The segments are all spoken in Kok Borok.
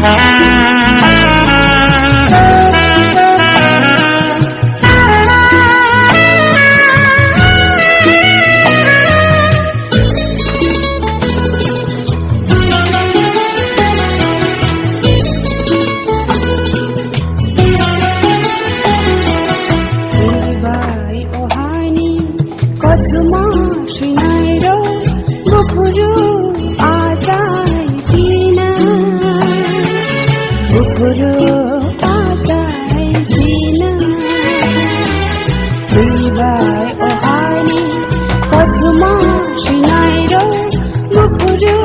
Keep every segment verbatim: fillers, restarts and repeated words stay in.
Bai ohani kothoma swinairok buphuru achai sina, buphuru achai sina. Bai ohani kothoma swinairok buphuru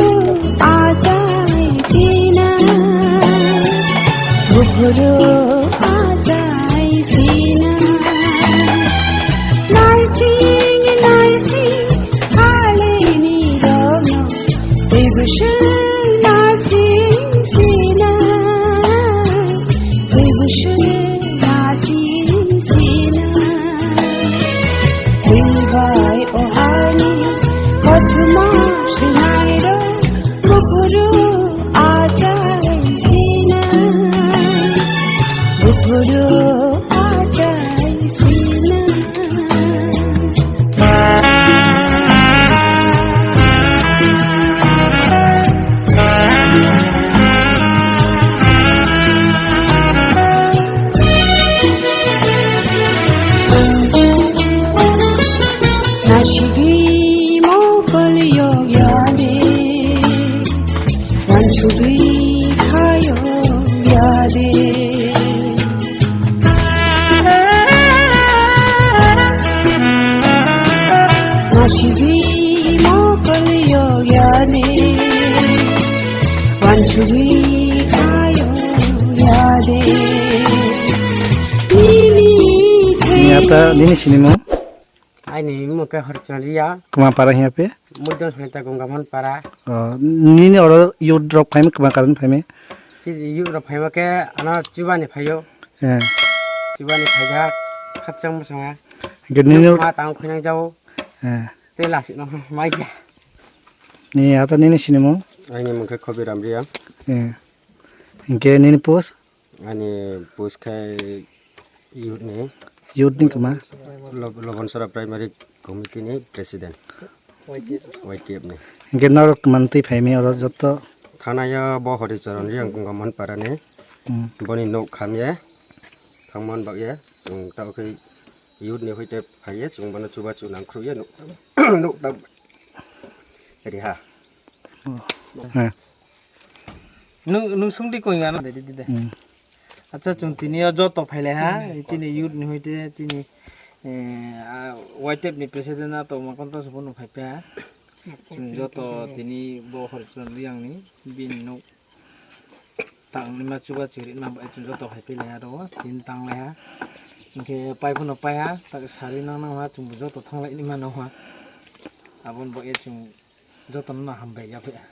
achai sina, buphuru achai sina. Naising, naising, halini rokno, tebuswng naising sina, tebuswng naising sina. Tei bai o hani kothoma swinairok, buphuru achai sina, buphuru achai sina. Nasigwi mokol yok yade, wansugwi kha yok yade. Nasigwi mokol yok yade, wansugwi kha yok yade. Nini thai. Nini ata, nini sinimung? Aini mung khe Horchon Riya. Kma para hiya pe? Mudon Santa Gungamon para. Oh, nini oro youth rok phaima kma karon phaima? Chini youth rok phaima khe ano chubani phaio. Eh. Chubani phaijak khapchang bwsanga. Hingke nini ma tang khuinang jao. Eh. Tei lasi no mai ya. Ni ata nini sinimung? Aini mung khe Khobi Ramriya. Eh. Hingke nini post? Ani post khai youth ni. Youth ni kma? Lob-, Lobonsora Primary Committee ni President. Y T F ni. Hingke norok kman twi phaimi oro jotto? Thana yo bo Horicharan Riang Gungamon para ni. Hmm. Boni nok khamye. Thangman bagye. Chwng tao khe youth ni hoite phaiye. Chwng bono chuba chu nang khruye. Nok, nok ta. Riha. Oh. He. Nung, nung sungdi koi ano de, de, de. Hmm. Acha, chwng tini o joto phailai ha, tini youth ni hoite, tini, eh, a, Y T F ni president na to ma konto se bono phai pa. Chwng joto tini bo Horicharan Riang ni bini nok tang ni ma chuba chiri ma bai chwng joto phai phailai ha ro, tini tang lai ha. Hingke pai phano pai ha, tak sari nang nang ha, chwng joto thang lai ni ma no ha. Abon bo e chwng joto no hambai ya phai ha.